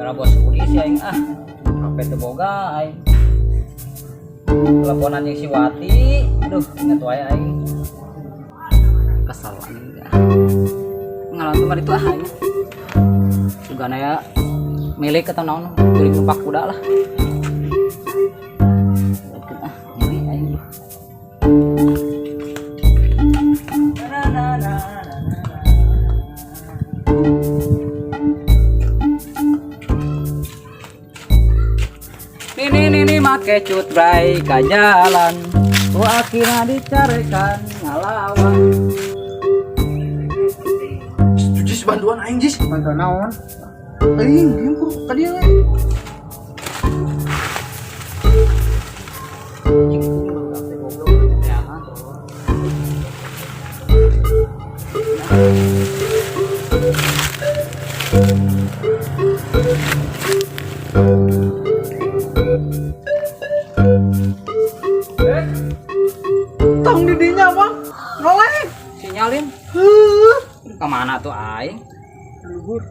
Era bos Budi sih aing ah. HP teu boga aing. Teleponan jeung si Wati. Aduh, inget wae aing. Kesel aing. Ngalawan mah itu ah aing. Sugana ya milik atau naon jurig numpak kuda lah. Ah, nyeri aing duh. Na na na na na. Nini nini make cut bray ka jalan. Ku akhirnya dicarekan ngalawan. Jis bantuan aing jis. Bantuan naon? Aing diem ku ka dieu we. Anjing, baru teh goblok neangan tolol. Eh, Tong di dinya mah. Noleh. Sinyalin. Heuh. Kemana tuh aing? Luhur.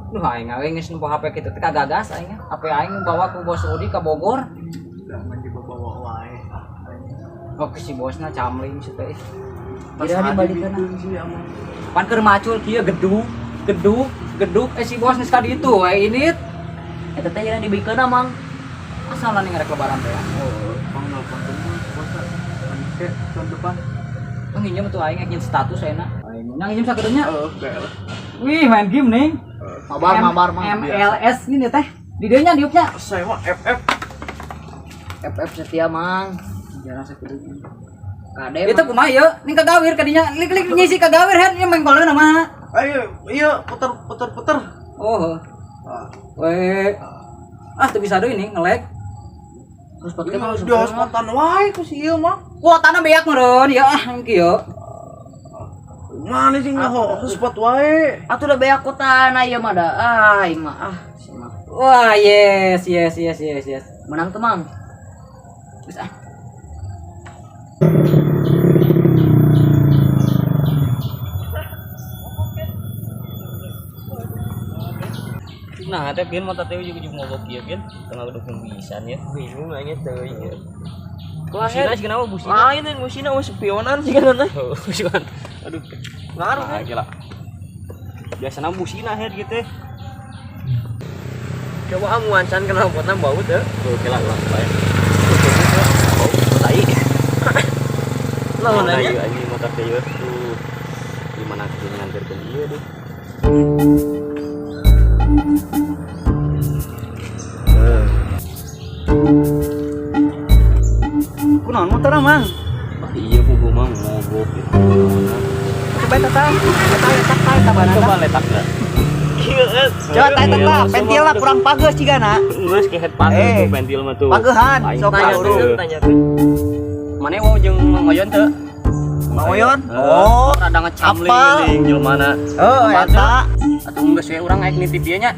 Duh aing aing geus nempo HP kitu teh kagagas aing. HP aing bawa ku bos Udi ka Bogor. Jangan dibawa wae. Oh si bosna camling si teh. Tas Kira dibalikeun. sih emang. Pan keur macul kieu geduk, geduk, geduk eh si bos geus ka ditu we init. Eta teh yang dibikeun Mang. Asal nih ngarek lebaran teh. Oh, pang nelpon teman puasa. Ke tahun depan. Oh nginjem tuh aing nginjem status ayeuna. Aing nginjem sakedeunnya. Heeh, kayak lah. Wih, main game nih. Mabar mabar Mang. MLS ini teh. Di dieu nya diuknya. Saya mah FF. FF setia Mang. Jarang sakedeunnya. Kade Itu kumaha ieu? Ning kagawir kadinya. Lik-lik nyisi kagawir hen ieu mengkolna mah. Ayo, iya putar putar putar. Oh. Ah. Weh. Ah, tuh bisa deui nih ngelag. Terus pakai Iya, dia spontan wae ku si ieu mah. Kuotana beak meureun ya ah kieu. Mana sih ngaho hotspot wae. Atuh udah beak kotana ieu mah da. Ah, aing mah ah si mah. Wah, yes yes yes yes yes. Menang tuh Mang. Terus ah. Nah, teh pian motor teh ujug-ujug mogok ieu pian tengah dukung pisan ya. Bingung aja tuh iya. Busina sih kenapa busina? Lain yang musina mah spionan sih kan teh. Oh, bukan. Aduh, Ngaruh nah, kan. gila. Biasana busina head gitu. Coba amu ancan kenal potna bau teh. Tuh, gila lah, bae. Bau tai. Lawan Nah, aja. ieu anjing motor teh ieu. Tuh. Gimana kudu nganterkeun ieu deh. Kunaon motor Mang? Bah, iya kudu mah mogok gitu. Coba eta tah. Eta letak tah eta banana. Coba letak enggak? Coba tah eta tah, pentil lah kurang pageus cigana. Geus kehet pageuh Eh, tuh pentil mah tuh. Pagehan, Aing sok Tanya tanya tuh, tuh. tanya tuh. Mana wau jeung Mang Oyon teu? Mang Oyon? Oh, rada ngecamling Apal. geuning jelema. Oh, eta. Atuh geus we urang aek nitip ieu nya.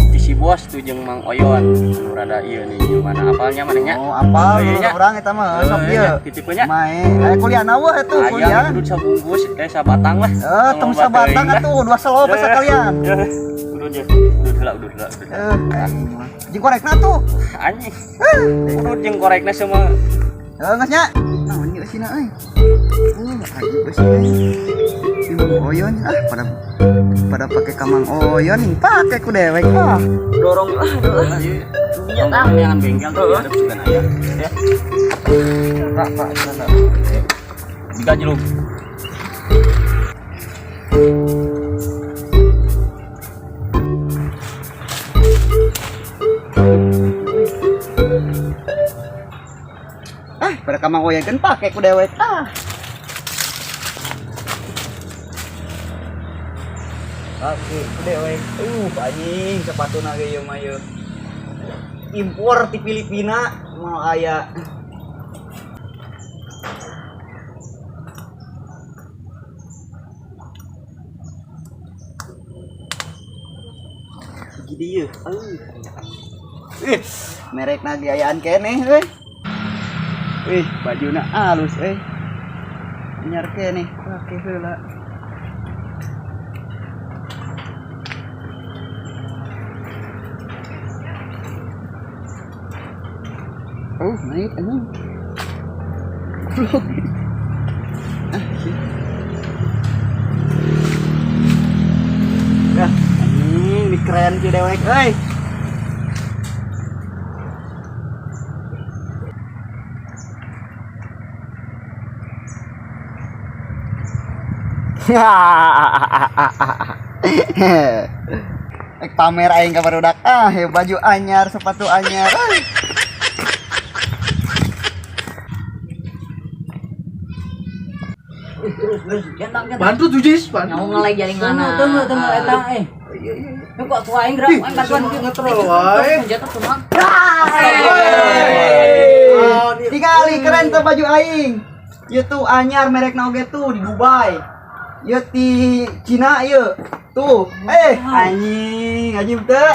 Di si bos tuh jeung Mang Oyon. Anu rada ieu nih jelema apalnya maneh nya. Oh, apal Oh, iya, nya. orang eta mah sok Eh, ieu. nya, titip we nya. Mae, aya kuliah nawa atuh Aya kuliah. kudu sabungkus eh sabatang lah. Eh, tong sabatang atuh dua selo sekalian. Kudu je. Kudu heula, kudu heula. kudu heula. Eh, jeung korekna tuh. Anjing. Kudu jeung korekna semua. Eh, geus nya. Naon ieu eusina euy. Aji eusina. Si Mang Oyon ah pada pada pakai ka Mang Oyon nih pake ku dewek ah. Dorong lah, dorong. Tong jangan bengkel tuh di hadap juga aya. Ya. Pak, pak, sana. Digaji lu. Ah, pada ka Mang Oyon kan pake ku dewek ah. Oke, dewek. Anjing sepatuna ge ieu mah ieu. Impor ti Filipina mau aya. Gini ieu. Ih, merek lagi ayaan keneh euy. Wih, bajuna halus euy. Anyar keneh, pake heula. Oh, naik anjing. Goblok. Ah, sih. Ya, anjing di keren ki dewek euy. Ek pamer aing ka barudak. Ah, he baju anyar, sepatu anyar. Ah. Bantu tuh Jis, bantu. Nyaho ngalai jaringanna. Tunggu, tunggu, tunggu eta eh. Lu kok tua aing gerak, aing bantuan Ngetrol wae. Senjata kumaha? Tingali keren tuh baju aing. Ieu tuh anyar merekna oge tuh di Dubai. Ieu ti Cina ieu. Tuh, anjing, anjing teu.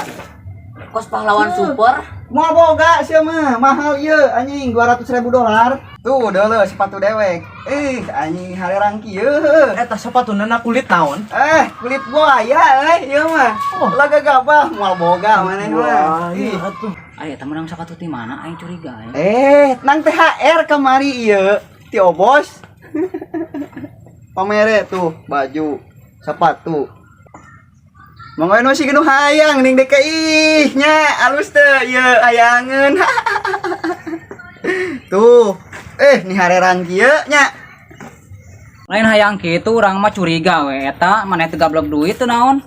Kos pahlawan super. Mau boga sia mah, mahal ieu anjing 200.000 dolar. Tuh, deuleu sepatu dewek. Anjing harerang kieu. Eta sepatuna na kulit naon? Kulit buaya ieu mah. Laga gabah moal boga maneh mah. Ih. Atuh. Ari eta menang sepatu ti mana aing curiga eh. Nang THR kamari ieu ti Obos. Pamere tuh baju, sepatu. Mang Oyon sih genuh hayang ning dek ih nya alus teu ieu hayangeun. Tuh, nih harerang kieu nya. Lain hayang kitu urang mah curiga we eta maneh teu gablek duit teu naon.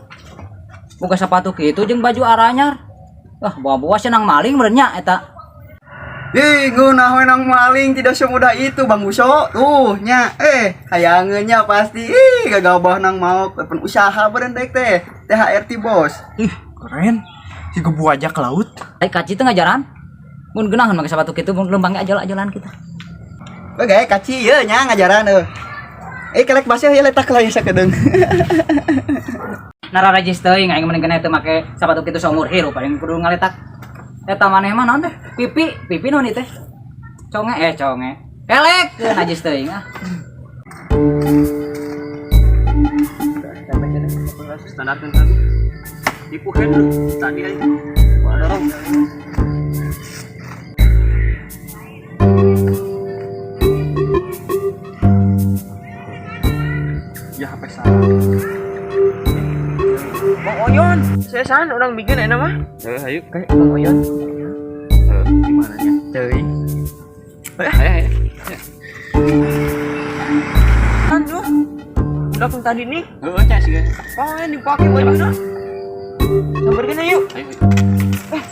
Boga sepatu kitu jeung baju aranyar. Wah, bawa-bawa cenang maling meureun nya eta. Ih, ngeunah we nang maling tidak semudah itu Bang Buso. Tuh nya, hayangeun nya pasti. Ih, gagabah nang maok pen usaha beureun dek teh. THR ti bos. Ih, keren. Si gebu aja ke laut. Ai kaci teu ngajaran. Mun geunaheun make sepatu kitu mun leumpang ge ajal-ajalan kita. We gae kaci ieu nya ngajaran euy. Kelek baseuh ieu letak lah sakedeung. Nara rajis teuing aing mending kena teu make sepatu kitu saumur hirup aing kudu ngaletak. Eta maneh mah naon teh? Pipi, pipi naon ieu teh? Conge conge. Kelek najis teuing ah. Standar kan tadi. Tipu head lu tadi aing. Wah, dorong. Ya HP salah. Bang Oyon, saya san orang bikin enak mah. Ayo. Kayak Bang Oyon. Gimana nya? Teuing. Ayo, ayo. Aduh. Udah pun tadi nih. Heeh, cah sih. Pengen dipakai bajunya. Samperin ayo. Ayo.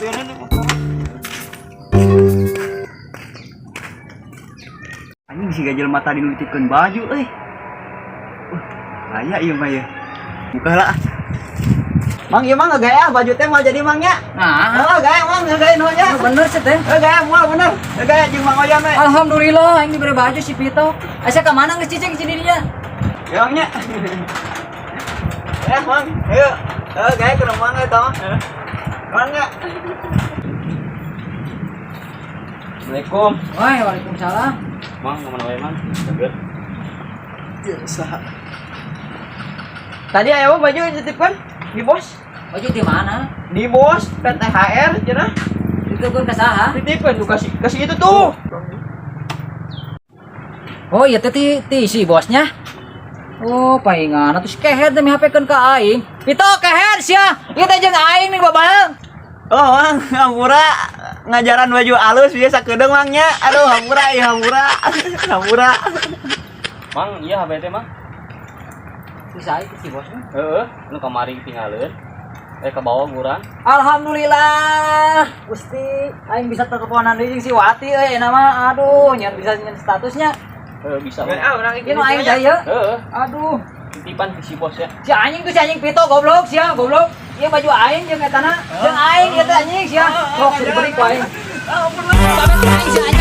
Biarin nih motor. Anjing si gajel mata tadi nitipkeun baju euy. Aya ieu mah ya. Buka lah. Mang ieu mah ngegaya baju teh mau jadi mang nya. Nah, Oh, gaya mang ngegaya nu nya. bener sih teh. Gaya moal bener. Gaya jeung Mang Oyon we. Alhamdulillah aing diberi baju si Pito. Asa ka mana geus cicing si dirinya? Ya nya. Mang, ayo. Gaya ke rumah eta mah. Mang nya. Assalamualaikum. Wah, waalaikumsalam. Mang, kemana wae, Mang? Deket. Biasa. Tadi ayo baju dititipkan di bos. Baju di mana? Di bos PTHR cenah. Dititipkeun ka saha? Titipkan tuh kasih itu tuh. Oh iya teh ti si bosnya. Oh, paingan atuh si keher teh mihapekeun ka aing. Pito keher sia. Ieu teh jeung aing nih babaeng. Oh, Mang, hampura ngajaran baju alus biasa sakedeung Mang nya. Aduh, hampura ieu hampura. Hampura. Mang, iya HP teh, Mang. Bisa itu si bosnya. Heeh, nu kamari tinggalin. Ke bawah kurang. Alhamdulillah, Gusti, aing bisa teleponan deui jeung si Wati euy enak mah. Aduh, nyen bisa nyen statusnya. Heeh, bisa. Mang. Ah, orang Ieu nu aing teh ieu. Heeh, Aduh, titipan ke si bos ya. si anjing tuh si anjing Pito goblok sia, goblok. Ieu baju aing jeung etana, jeung aing ieu teh anjing sia. Sok diberi ku aing. Aing si anjing.